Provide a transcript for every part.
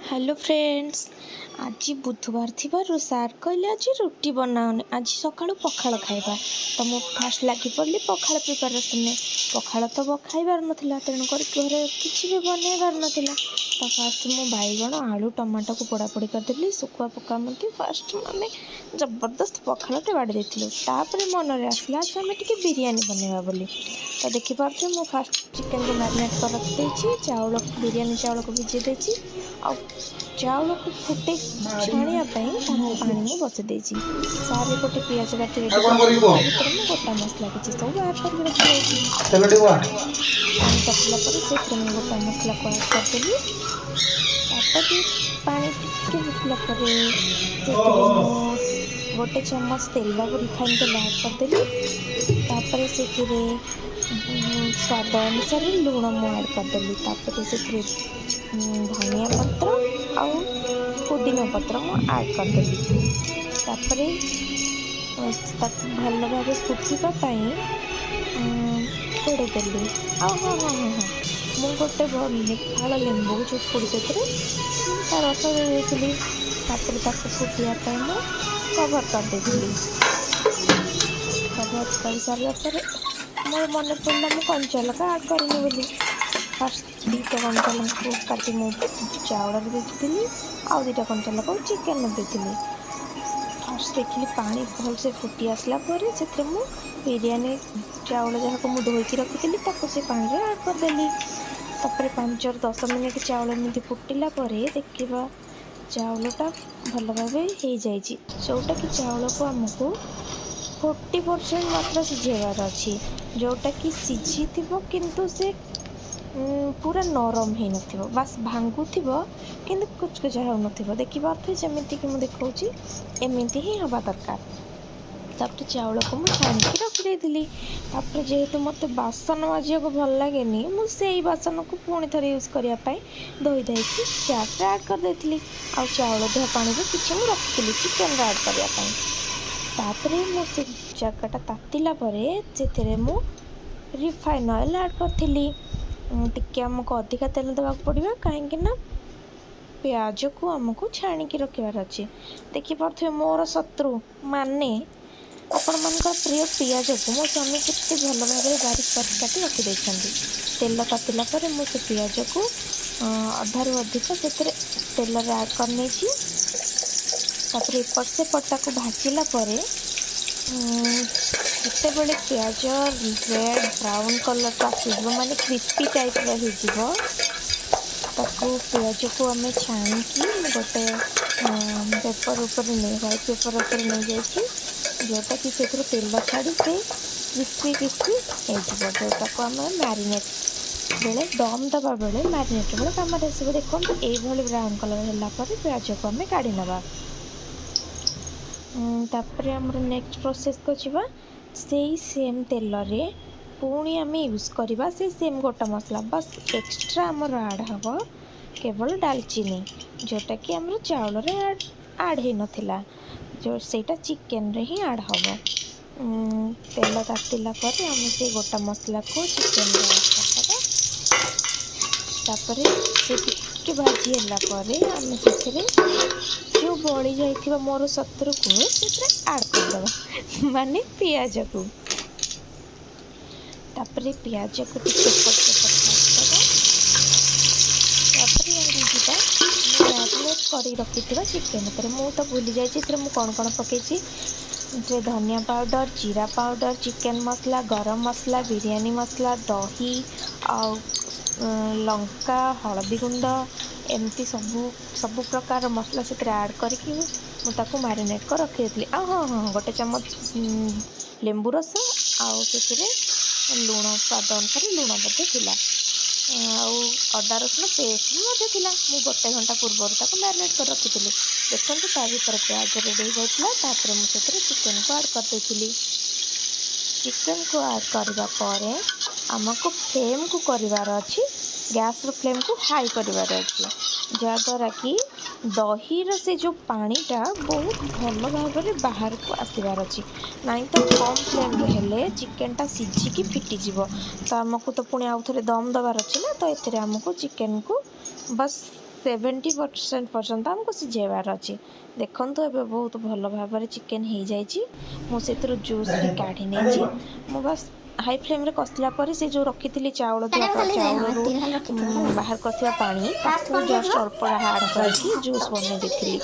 Hello friends, ଆଜି ବୁଧବାର ଥିବାରୁ ସାର୍ କହିଲେ ଆଜି ରୁଟି ବନାଅନି, ଆଜି ସକାଳୁ ପଖାଳ ଖାଇବା। ତ ମୁଁ ଫାଷ୍ଟ ଲାଗି ପଡ଼ିଲି ପଖାଳ ପ୍ରିପାରେସନ୍ରେ। ପଖାଳ ତ ଖାଇବାର ନଥିଲା, ତେଣୁକରି ଘରେ କିଛି ବି ବନେଇବାର ନଥିଲା। ତ ଫାଷ୍ଟ ମୁଁ ବାଇଗଣ, ଆଳୁ, ଟମାଟୋକୁ ପୋଡ଼ାପୋଡ଼ି କରିଦେଲି, ଶୁଖୁଆ ପକା ମଧ୍ୟ। ଫାଷ୍ଟ ଆମେ ଜବରଦସ୍ତ ପଖାଳଟେ ବାଡ଼ି ଦେଇଥିଲୁ। ତାପରେ ମନରେ ଆସିଲା ଯେ ଆମେ ଟିକେ ବିରିୟାନୀ ବନେଇବା ବୋଲି। ତ ଦେଖିପାରୁଥିବେ, ମୁଁ ଫାଷ୍ଟ ଚିକେନକୁ ମ୍ୟାରିନେଟ୍ କରି ରଖିଦେଇଛି, ଚାଉଳ, ବିରିୟାନୀ ଚାଉଳକୁ ଭିଜେଇ ଦେଇଛି ଆଉ ଚାଉଳକୁ ଫୁଟେଇ ଛାଣିବା ପାଇଁ ପାଣି ମୁଁ ବସେଇ ଦେଇଛି। ସାର୍ ଗୋଟେ ପିଆଜ କାଟି ରେଡ଼ି ଆଉ କଣ କରିବି କରିଥିଲେ। କୁହ? ତା ଭିତରେ ମୁଁ ଗୋଟା ମସଲା କିଛି ସବୁ ବାହାର କରିକି ରଖିଦେଇଛି। ତେଲ ଟିକେ ପକା। ପାଣି ତାତିଲା ପରେ ସେଥିରେ ମୁଁ ଗୋଟା ମସଲାକୁ ଆଡ଼୍ କରିଦେଲି। ତାପରେ ପାଣି ଟିକେ ଫୁଟିଲା ପରେ ସେଥିରେ ମୁଁ ଗୋଟେ ଚାମଚ ତେଲ, ରିଫାଇନ୍ ତେଲ ଆଡ଼୍ କରିଦେଲି। ତାପରେ ସେଥିରେ ସ୍ୱାଦ ଅନୁସାରେ ଲୁଣ ମୁଁ ଆଡ଼୍ କରିଦେଲି। ତାପରେ ସେଥିରେ ଧନିଆ ପତ୍ର ଆଉ ପୁଦିନା ପତ୍ର ମୁଁ ଆଡ଼୍ କରିଦେଲି। ତାପରେ ତାକୁ ଭଲ ଭାବେ ଫୁଟିବା ପାଇଁ ଘୋଡ଼େଇ ଦେଲି। ଆଉ ହଁ, ମୁଁ ଗୋଟେ ଫାଳ ଲେମ୍ବୁକୁ ଚିପୁଡ଼ି ସେଥିରେ ତା ରସ ଦେଇ ଦେଇଥିଲି। ତାପରେ ତାକୁ ଫୁଟିବା ପାଇଁ ମୁଁ କଭର୍ କରିଦେଇଥିଲି। କଭର୍ କରିସାରିଲା ପରେ ମୋର ମନେ ପଡ଼ିଲା ମୁଁ କଞ୍ଚା ଲଙ୍କା ଆଡ଼୍ କରିନି ବୋଲି। ଫାଷ୍ଟ ଦୁଇଟା କଞ୍ଚା ଲଙ୍କାକୁ କାଟି ମୁଁ ଚାଉଳରେ ଦେଇଥିଲି ଆଉ ଦୁଇଟା କଞ୍ଚା ଲଙ୍କାକୁ ଚିକେନରେ ଦେଇଥିଲି। ଫାଷ୍ଟ ଦେଖିଲି ପାଣି ଭଲସେ ଫୁଟି ଆସିଲା ପରେ ସେଥିରେ ମୁଁ ବିରିୟାନୀ ଚାଉଳ, ଯାହାକୁ ମୁଁ ଧୋଇକି ରଖିଥିଲି, ତାକୁ ସେ ପାଣିରେ ଆଡ଼୍ କରିଦେଲି। ତାପରେ 5ରୁ 10 ମିନିଟ୍ ଚାଉଳ ଏମିତି ଫୁଟିଲା ପରେ ଦେଖିବା ଚାଉଳଟା ଭଲ ଭାବେ ହେଇଯାଇଛି, ଯେଉଁଟାକି ଚାଉଳକୁ ଆମକୁ 40% ମାତ୍ର ସିଝେଇବାର ଅଛି, ଯେଉଁଟାକି ସିଝିଥିବ କିନ୍ତୁ ସେ ପୁରା ନରମ ହେଇନଥିବ, ବାସ୍ ଭାଙ୍ଗୁଥିବ କିନ୍ତୁ କୁଚକୁଚା ହେଉନଥିବ। ଦେଖିପାରୁଥିବେ, ଯେମିତିକି ମୁଁ ଦେଖାଉଛି, ଏମିତି ହିଁ ହେବା ଦରକାର। ତାପରେ ଚାଉଳକୁ ମୁଁ ଛାଣିକି ରଖିଦେଇଥିଲି। ତାପରେ ଯେହେତୁ ମୋତେ ବାସନ ମାଜିବାକୁ ଭଲ ଲାଗେନି, ମୁଁ ସେଇ ବାସନକୁ ପୁଣି ଥରେ ୟୁଜ୍ କରିବା ପାଇଁ ଧୋଇ ଧାଇକି ଗ୍ୟାସ୍ରେ ଆଡ଼୍ କରିଦେଇଥିଲି। ଆଉ ଚାଉଳ ଧୁଆ ପାଣିରୁ କିଛି ମୁଁ ରଖିଥିଲି ଚିକେନରେ ଆଡ଼୍ କରିବା ପାଇଁ। ତାପରେ ମୁଁ ସେ ଜାଗାଟା ତାତିଲା ପରେ ସେଥିରେ ମୁଁ ରିଫାଇନ୍ ଅଏଲ୍ ଆଡ଼୍ କରିଥିଲି। ଟିକେ ଆମକୁ ଅଧିକା ତେଲ ଦେବାକୁ ପଡ଼ିବ, କାହିଁକି ନା ପିଆଜକୁ ଆମକୁ ଛାଣିକି ରଖିବାର ଅଛି। ଦେଖିପାରୁଥିବେ, ମୋର ଶତ୍ରୁ ମାନେ ଆପଣମାନଙ୍କର ପ୍ରିୟ ପିଆଜକୁ ମୋ ସ୍ୱାମୀ କେତେ ଭଲ ଭାବରେ ବାରିକ ବାରିକ କାଟି ରଖିଦେଇଛନ୍ତି। ତେଲ ତାତିଲା ପରେ ମୁଁ ସେ ପିଆଜକୁ ଅଧାରୁ ଅଧିକ ସେଥିରେ ତେଲରେ ଆଡ଼୍ କରିନେଇଛି। ତାପରେ ଏପଟ ସେପଟ ତାକୁ ଭାଜିଲା ପରେ ଯେତେବେଳେ ପିଆଜ ରେଡ଼୍ ବ୍ରାଉନ୍ କଲର୍କୁ ଆସିଯିବ, ମାନେ କ୍ରିସ୍ପି ଟାଇପ୍ର ହେଇଯିବ, ତାକୁ ପିଆଜକୁ ଆମେ ଛାଣିକି ମୁଁ ଗୋଟେ ପେପର୍ ଉପରେ ନେଇ, ହ୍ୱାଇଟ୍ ପେପର୍ ଉପରେ ନେଇଯାଇଛି, ଯେଉଁଟାକି ସେଥିରୁ ତେଲ ଛାଡ଼ି ସେ କ୍ରିସ୍ପି କ୍ରିସ୍ପି ହେଇଯିବ, ଯେଉଁଟାକୁ ଆମେ ମ୍ୟାରିନେଟ୍ ବେଳେ, ଦମ୍ ଦେବା ବେଳେ, ମ୍ୟାରିନେଟ୍ ବେଳେ କାମରେ ଆସିବ। ଦେଖନ୍ତୁ, ଏଇଭଳି ବ୍ରାଉନ୍ କଲର୍ ହେଲା ପରେ ପିଆଜକୁ ଆମେ କାଢ଼ି ନେବା। ତାପରେ ଆମର ନେକ୍ସଟ ପ୍ରୋସେସ୍କୁ ଯିବା। ସେଇ ସେମ୍ ତେଲରେ ପୁଣି ଆମେ ୟୁଜ୍ କରିବା ସେଇ ସେମ୍ ଗୋଟା ମସଲା, ବାସ୍ ଏକ୍ସଟ୍ରା ଆମର ଆଡ଼୍ ହେବ କେବଳ ଡାଲଚିନି, ଯେଉଁଟାକି ଆମର ଚାଉଳରେ ଆଡ଼୍ ହେଇନଥିଲା, ଯେଉଁ ସେଇଟା ଚିକେନରେ ହିଁ ଆଡ଼୍ ହେବ। ତେଲ ତାତିଲା ପରେ ଆମେ ସେଇ ଗୋଟା ମସଲାକୁ ଚିକେନରେ ଆଡ଼୍ କରିଦେବା। ତାପରେ ସେ ଟିକେ ଭାଜି ହେଲା ପରେ ଆମେ ସେଥିରେ ଯେଉଁ ବଳି ଯାଇଥିବା ମୋର ଶତ୍ରୁକୁ ସେଥିରେ ଆଡ଼୍ କରିଦେବା, ମାନେ ପିଆଜକୁ। ତାପରେ ପିଆଜକୁ ଟିକେ ଏପଟ ସେପଟ ଭାଜିଦେବା। ତାପରେ ଆମେ ଯିବା ଆମେ ମ୍ୟାରିନେଟ୍ କରି ରଖିଥିବା ଚିକେନ୍ ଉପରେ। ମୁଁ ତ ଭୁଲି ଯାଇଛି ଏଥିରେ ମୁଁ କ'ଣ କ'ଣ ପକାଇଛି। ଏଥିରେ ଧନିଆ ପାଉଡ଼ର, ଜିରା ପାଉଡ଼ର, ଚିକେନ୍ ମସଲା, ଗରମ ମସଲା, ବିରିୟାନୀ ମସଲା, ଦହି ଆଉ ଲଙ୍କା, ହଳଦୀ ଗୁଣ୍ଡ, ଏମିତି ସବୁ ସବୁ ପ୍ରକାର ମସଲା ସେଥିରେ ଆଡ଼୍ କରିକି ମୁଁ ତାକୁ ମ୍ୟାରିନେଟ୍ କରି ରଖିଦେଇଥିଲି। ଆଉ ହଁ, ଗୋଟେ ଚାମଚ ଲେମ୍ବୁ ରସ ଆଉ ସେଥିରେ ଲୁଣ, ସ୍ୱାଦ ଅନୁସାରେ ଲୁଣ ମଧ୍ୟ ଥିଲା ଆଉ ଅଦା ରସୁଣ ପେଷ୍ଟ ବି ମଧ୍ୟ ଥିଲା। ମୁଁ ଗୋଟେ ଘଣ୍ଟା ପୂର୍ବରୁ ତାକୁ ମ୍ୟାରିନେଟ୍ କରି ରଖିଥିଲି। ଦେଖନ୍ତୁ, ତା ଭିତରେ ପିଆଜ ରେଡ଼ି ହେଇଯାଇଥିଲା। ତାପରେ ମୁଁ ସେଥିରେ ଚିକେନକୁ ଆଡ଼୍ କରିଦେଇଥିଲି। ଚିକେନକୁ ଆଡ଼୍ କରିବା ପରେ ଆମକୁ ଫ୍ଲେମ୍କୁ କରିବାର ଅଛି, ଗ୍ୟାସ୍ର ଫ୍ଲେମ୍କୁ ହାଇ କରିବାର ଅଛି, ଯାହାଦ୍ୱାରା କି ଦହିର ସେ ଯେଉଁ ପାଣିଟା ବହୁତ ଭଲ ଭାବରେ ବାହାରକୁ ଆସିବାର ଅଛି। ନାଇଁ ତ କମ୍ ଫ୍ଲେମ୍ରେ ହେଲେ ଚିକେନଟା ସିଝିକି ଫିଟିଯିବ। ତ ଆମକୁ ତ ପୁଣି ଆଉ ଥରେ ଦମ୍ ଦେବାର ଅଛି ନା। ତ ଏଥିରେ ଆମକୁ ଚିକେନକୁ ବାସ୍ 70% ପର୍ଯ୍ୟନ୍ତ ଆମକୁ ସିଝେଇବାର ଅଛି। ଦେଖନ୍ତୁ, ଏବେ ବହୁତ ଭଲ ଭାବରେ ଚିକେନ୍ ହେଇଯାଇଛି। ମୁଁ ସେଥିରୁ ଜୁସ୍ ବି କାଢ଼ି ନେଇଛି। ମୁଁ ବାସ୍ ହାଇ ଫ୍ଲେମ୍ରେ କଷିଲା ପରେ ସେ ଯେଉଁ ରଖିଥିଲି ଚାଉଳ ଧୁଆ, ଚାଉଳରୁ ବାହାର କରିଥିବା ପାଣି, ତାକୁ ଜଷ୍ଟ ଅଳ୍ପ ଆଡ଼୍ କରିକି ଜୁସ୍ ବନେଇ ଦେଇଥିଲି।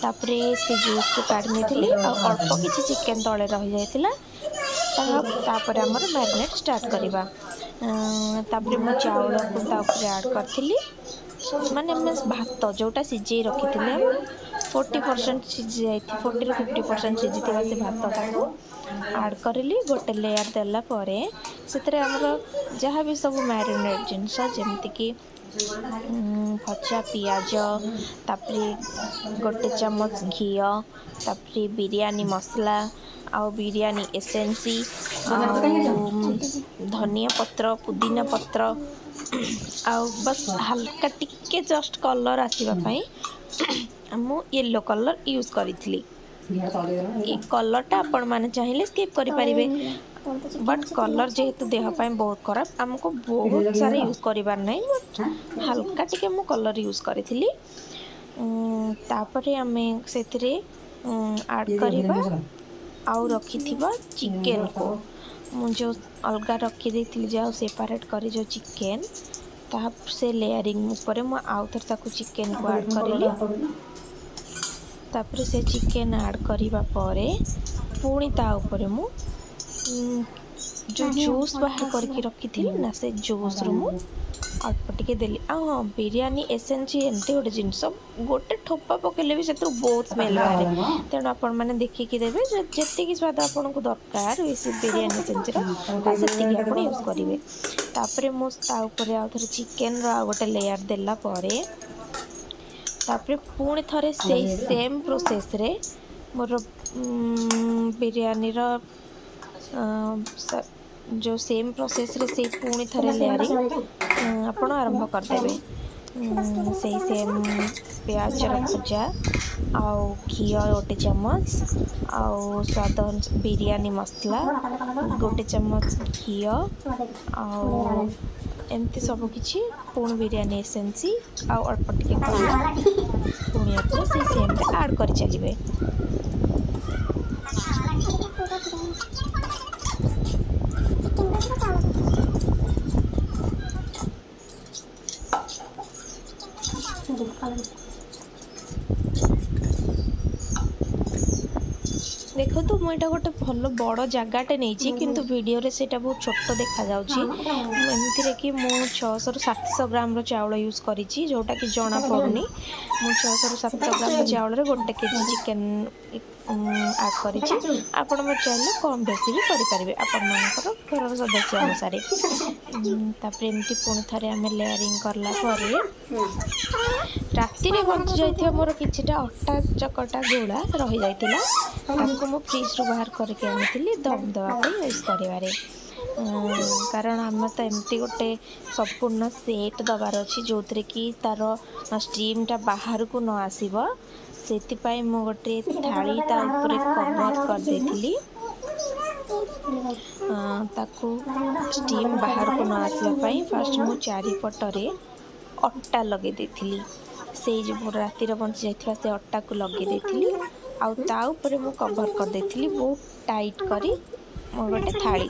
ତାପରେ ସେ ଜୁସ୍କୁ କାଢ଼ି ନେଇଥିଲି ଆଉ ଅଳ୍ପ କିଛି ଚିକେନ୍ ତଳେ ରହିଯାଇଥିଲା। ତାହା ତାପରେ ଆମର ମ୍ୟାରିନେଟ୍ ଷ୍ଟାର୍ଟ କରିବା। ତାପରେ ମୁଁ ଚାଉଳକୁ ତା ଉପରେ ଆଡ଼୍ କରିଥିଲି, ମାନେ ଆମେ ଭାତ ଯେଉଁଟା ସିଝେଇ ରଖିଥିଲେ ଆମେ 40% ସିଝି ଯାଇ, 40ରୁ 50% ସିଝିଥିବା ସେ ଭାତଟାକୁ ଆଡ଼୍ କରିଲି। ଗୋଟେ ଲେୟାର୍ ଦେଲା ପରେ ସେଥିରେ ଆମର ଯାହା ବି ସବୁ ମ୍ୟାରିନେଟ୍ ଜିନିଷ, ଯେମିତିକି ଭଜା ପିଆଜ, ତାପରେ ଗୋଟେ ଚାମଚ ଘିଅ, ତାପରେ ବିରିୟାନୀ ମସଲା ଆଉ ବିରିୟାନୀ ଏସେନ୍ସ ଆଉ ଧନିଆ ପତ୍ର, ପୁଦିନା ପତ୍ର, ଆଉ ବାସ୍ ହାଲକା ଟିକେ ଜଷ୍ଟ କଲର୍ ଆସିବା ପାଇଁ ମୁଁ ୟେଲୋ କଲର୍ ୟୁଜ୍ କରିଥିଲି। ଏ କଲର୍ଟା ଆପଣମାନେ ଚାହିଁଲେ ସ୍କିପ୍ କରିପାରିବେ, ବଟ୍ କଲର୍ ଯେହେତୁ ଦେହ ପାଇଁ ବହୁତ ଖରାପ, ଆମକୁ ବହୁତ ସାରା ୟୁଜ୍ କରିବାର ନାହିଁ, ବଟ୍ ହାଲକା ଟିକେ ମୁଁ କଲର୍ ୟୁଜ୍ କରିଥିଲି। ତାପରେ ଆମେ ସେଥିରେ ଆଡ଼୍ କରିବା ଆଉ ରଖିଥିବା ଚିକେନ୍କୁ। ମୁଁ ଯେଉଁ ଅଲଗା ରଖିଦେଇଥିଲି, ଯେଉଁ ସେପାରେଟ୍ କରି ଯେଉଁ ଚିକେନ୍, ତାହା ସେ ଲେୟାରିଂ ଉପରେ ମୁଁ ଆଉ ଥରେ ତାକୁ ଚିକେନ୍କୁ ଆଡ଼୍ କରିଲି। ତାପରେ ସେ ଚିକେନ୍ ଆଡ଼୍ କରିବା ପରେ ପୁଣି ତା ଉପରେ ମୁଁ ଯେଉଁ ଜୁସ୍ ବାହାର କରିକି ରଖିଥିଲି ନା, ସେ ଜୁସ୍ରୁ ମୁଁ ଅଳ୍ପ ଟିକେ ଦେଲି। ଆଉ ହଁ, ବିରିୟାନୀ ଏସେନ୍ସ ଏମିତି ଗୋଟେ ଜିନିଷ, ଗୋଟେ ଠୋପା ପକାଇଲେ ବି ସେଥିରୁ ବହୁତ ସ୍ମେଲ୍ ବାହାରେ। ତେଣୁ ଆପଣମାନେ ଦେଖିକି ଦେବେ, ଯେତିକି ସ୍ୱାଦ ଆପଣଙ୍କୁ ଦରକାର ବେଶୀ ବିରିୟାନୀ ଏସେନ୍ସର, ସେତିକି ଆପଣ ୟୁଜ୍ କରିବେ। ତାପରେ ମୁଁ ତା ଉପରେ ଆଉ ଥରେ ଚିକେନ୍ର ଆଉ ଗୋଟେ ଲେୟାର୍ ଦେଲା ପରେ ତାପରେ ପୁଣି ଥରେ ସେଇ ସେମ୍ ପ୍ରୋସେସ୍ରେ ମୋର ବିରିୟାନୀର ଯେଉଁ ସେମ୍ ପ୍ରୋସେସ୍ରେ ସେଇ ପୁଣି ଥରେ ଲେୟାରିଂ ଆପଣ ଆରମ୍ଭ କରିଦେବେ। ସେଇ ସେମ୍ ପିଆଜର ଭଜା ଆଉ ଘିଅ ଗୋଟେ ଚାମଚ ଆଉ ସ୍ୱାଦ ବିରିୟାନୀ ମସଲା, ଗୋଟେ ଚାମଚ ଘିଅ ଆଉ ଏମିତି ସବୁ କିଛି, ପୁଣି ବିରିୟାନୀ ଏସେନ୍ସ ଆଉ ଅଳ୍ପ ଟିକେ କଲର୍ ପୁଣି ଆପଣ ସେଇ ସେମ୍ରେ ଆଡ଼୍ କରି ଚାଲିବେ। ଦେଖନ୍ତୁ, ମୁଁ ଏଇଟା ଗୋଟେ ଭଲ ବଡ଼ ଜାଗାଟେ ନେଇଛି, କିନ୍ତୁ ଭିଡ଼ିଓରେ ସେଇଟା ବହୁତ ଛୋଟ ଦେଖାଯାଉଛି। ଏମିତିରେ କି ମୁଁ 600ରୁ 700 ଗ୍ରାମର ଚାଉଳ ୟୁଜ୍ କରିଛି, ଯେଉଁଟାକି ଜଣାପଡ଼ୁନି। ମୁଁ 600ରୁ 700 ଗ୍ରାମର ଚାଉଳରେ 1 କେଜି ଚିକେନ୍ ଆଡ଼୍ କରିଛି। ଆପଣ ଚାହିଁଲେ କମ୍ ବେଶୀ ବି କରିପାରିବେ ଆପଣମାନଙ୍କର ଘରର ସଦସ୍ୟ ଅନୁସାରେ। ତାପରେ ଏମିତି ପୁଣି ଥରେ ଆମେ ଲେୟାରିଂ କଲା ପରେ ରାତିରେ ବଞ୍ଚି ଯାଇଥିବା ମୋର କିଛିଟା ଅଟା ଚକଟା ଗୁଳା ରହିଯାଇଥିଲା, ତାକୁ ମୁଁ ଫ୍ରିଜ୍ରୁ ବାହାର କରିକି ଆଣିଥିଲି ଦମ୍ ଦେବା ପାଇଁ ୟୁଜ୍ କରିବାରେ। କାରଣ ଆମେ ତ ଏମିତି ଗୋଟେ ସମ୍ପୂର୍ଣ୍ଣ ସେଟ୍ ଦେବାର ଅଛି, ଯେଉଁଥିରେ କି ତା'ର ଷ୍ଟିମ୍ଟା ବାହାରକୁ ନ ଆସିବ। ସେଥିପାଇଁ ମୁଁ ଗୋଟେ ଥାଳି ତା ଉପରେ କଭର୍ କରିଦେଇଥିଲି, ତାକୁ ଷ୍ଟିମ୍ ବାହାରକୁ ନ ଆସିବା ପାଇଁ। ଫାଷ୍ଟ ମୁଁ ଚାରିପଟରେ ଅଟା ଲଗେଇ ଦେଇଥିଲି, ସେଇ ଯେଉଁ ରାତିରେ ବଞ୍ଚି ଯାଇଥିବା ସେ ଅଟାକୁ ଲଗେଇ ଦେଇଥିଲି ଆଉ ତା ଉପରେ ମୁଁ କଭର୍ କରିଦେଇଥିଲି ବହୁତ ଟାଇଟ୍ କରି ମୋ ଗୋଟେ ଥାଳି।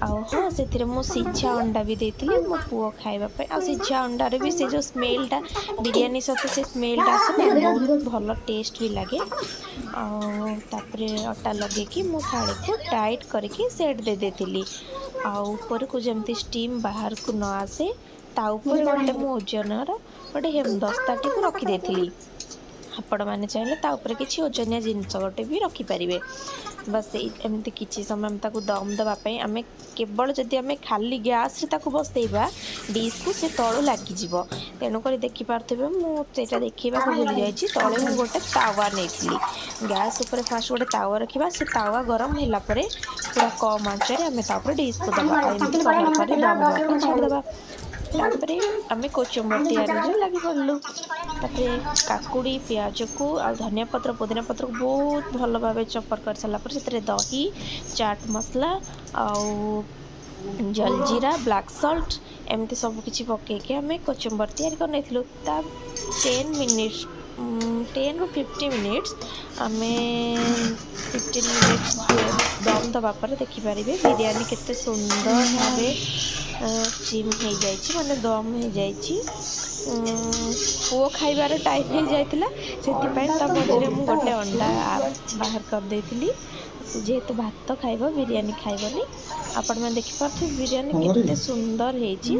ଆଉ ହଁ, ସେଥିରେ ମୁଁ ସିଝା ଅଣ୍ଡା ବି ଦେଇଥିଲି ମୋ ପୁଅ ଖାଇବା ପାଇଁ। ଆଉ ସିଝା ଅଣ୍ଡାରେ ବି ସେ ଯେଉଁ ସ୍ମେଲ୍ଟା, ବିରିୟାନୀ ସହିତ ସେ ସ୍ମେଲ୍ଟା ଆସେ ନା, ବହୁତ ଭଲ ଟେଷ୍ଟ ବି ଲାଗେ। ଆଉ ତାପରେ ଅଟା ଲଗେଇକି ମୁଁ ଥାଳିକୁ ଟାଇଟ୍ କରିକି ସେଟ୍ ଦେଇ ଦେଇଥିଲି ଆଉ ଉପରକୁ ଯେମିତି ଷ୍ଟିମ୍ ବାହାରକୁ ନ ଆସେ, ତା ଉପରେ ଗୋଟେ ମୁଁ ଓଜନର ଗୋଟେ ହେମଦସ୍ତାଟିକୁ ରଖିଦେଇଥିଲି। ଆପଣମାନେ ଚାହିଁଲେ ତା ଉପରେ କିଛି ଓଜନିଆ ଜିନିଷ ଗୋଟେ ବି ରଖିପାରିବେ। ବାସ୍, ଏଇ ଏମିତି କିଛି ସମୟ ଆମେ ତାକୁ ଦମ୍ ଦେବା ପାଇଁ। ଆମେ କେବଳ ଯଦି ଆମେ ଖାଲି ଗ୍ୟାସ୍ରେ ତାକୁ ବସେଇବା ଡିସ୍କୁ, ସେ ତଳୁ ଲାଗିଯିବ। ତେଣୁକରି ଦେଖିପାରୁଥିବେ, ମୁଁ ସେଇଟା ଦେଖେଇବାକୁ ଭୁଲି ଯାଇଛି, ତଳେ ମୁଁ ଗୋଟେ ତାୱା ନେଇଥିଲି। ଗ୍ୟାସ୍ ଉପରେ ଫାଷ୍ଟ ଗୋଟେ ତାୱା ରଖିବା, ସେ ତାୱା ଗରମ ହେଲା ପରେ ପୁରା କମ୍ ଆଞ୍ଚରେ ଆମେ ତା ଉପରେ ଡିସ୍କୁ ଦେବା ଆଉ ଏମିତି କଭର୍ କରି ଦମ୍ ଦେବା ପାଇଁ ଛାଡ଼ିଦେବା। ତାପରେ ଆମେ କଚୁମ୍ବର ତିଆରିରେ ଲାଗି ପଡ଼ିଲୁ। ତାପରେ କାକୁଡ଼ି, ପିଆଜକୁ ଆଉ ଧନିଆ ପତ୍ର, ପୁଦିନା ପତ୍ରକୁ ବହୁତ ଭଲ ଭାବେ ଚପର୍ କରିସାରିଲା ପରେ ସେଥିରେ ଦହି, ଚାଟ୍ ମସଲା ଆଉ ଜଲଜିରା, ବ୍ଲାକ୍ ସଲ୍ଟ ଏମିତି ସବୁ କିଛି ପକାଇକି ଆମେ କଚୁମ୍ବର ତିଆରି କରିନେଇଥିଲୁ। ତା 10 ମିନିଟ୍ସ, 10ରୁ 50 ମିନିଟ୍ସ, ଆମେ 15 ମିନିଟ୍ସ ଦମ୍ ଦେବା ପରେ ଦେଖିପାରିବେ ବିରିୟାନୀ କେତେ ସୁନ୍ଦର ଭାବେ ଷ୍ଟିମ୍ ହେଇଯାଇଛି, ମାନେ ଦମ୍ ହେଇଯାଇଛି। ପୁଅ ଖାଇବାର ଟାଇମ୍ ହେଇଯାଇଥିଲା, ସେଥିପାଇଁ ଅଣ୍ଡା ତା ତ ମଝିରେ ମୁଁ ଗୋଟା ଗୋଟେ ଅଛି ଅଣ୍ଡା ବଟ୍ ବାହାର କରିଦେଇଥିଲି। ସେ ଯେହେତୁ ଭାତ ଖାଇବ, ବିରିୟାନୀ ଖାଇବନି। ଆପଣମାନେ ଦେଖିପାରୁଥିବେ ବିରିୟାନୀ କଣ କେତେ କରିବି? ସୁନ୍ଦର ହେଇଛି।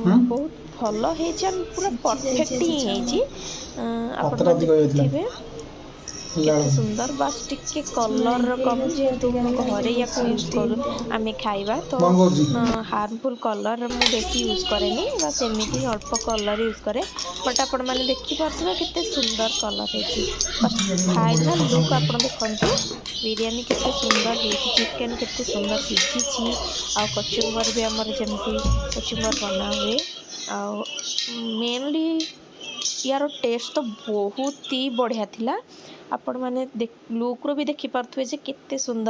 ହୁଁ। ବହୁତ ଭଲ ହେଇଛି, ଆମେ ପୁରା ସିଝି ଯାଇଛି ପରଫେକ୍ଟ ଆଜି ହିଁ ଚାଉଳ। ହେଇଛି। ଭାତଟା ଆପଣମାନେ ଅଧିକ ହେଇଯାଇଥିଲା। ଦେଖୁଥିବେ ହେଲା କେତେ ବେଳକୁ ସୁନ୍ଦର। ବାସ୍ ଟିକେ କଲର୍ର କମ୍। ହେଇନଥିବ ଯେହେତୁ ଟିକେ ମୁଁ ଆମେ ଘରେ ୟାକୁ ୟୁଜ୍ ଷ୍ଟିମ୍ କରୁ, ଆମେ ଖାଇବା ତ ବନ୍ଦ କରୁଛି। ହାର୍ମଫୁଲ୍ କଲର୍ ମୁଁ ବେଶୀ ୟୁଜ୍ କରେନି। ବାସ୍ ଏମିତି ହିଁ ଅଳ୍ପ କଲର୍ ୟୁଜ୍ କରେ। ବଟ୍ ଆପଣମାନେ ଦେଖିପାରୁଥିବେ କେତେ ସୁନ୍ଦର କଲର୍ ହେଇଛି। ବାସ୍ ଫାଇନାଲ୍ ଲୁକ୍ ଆପଣ ଦେଖନ୍ତୁ, ବିରିୟାନୀ କେତେ ସୁନ୍ଦର ହେଇଛି, ଚିକେନ୍ କେତେ ସୁନ୍ଦର ସିଝିଛି ଆଉ କଚୁମ୍ବର ବି ଆମର ଯେମିତି କଚୁମ୍ବର ବନା ହୁଏ। ଆଉ ମେନଲି ୟାର ଟେଷ୍ଟ ତ ବହୁତ ହି ବଢ଼ିଆ ଥିଲା। ଆପଣମାନେ ଲୁକ୍ରୁ ବି ଦେଖିପାରୁଥିବେ ଯେ କେତେ ସୁନ୍ଦର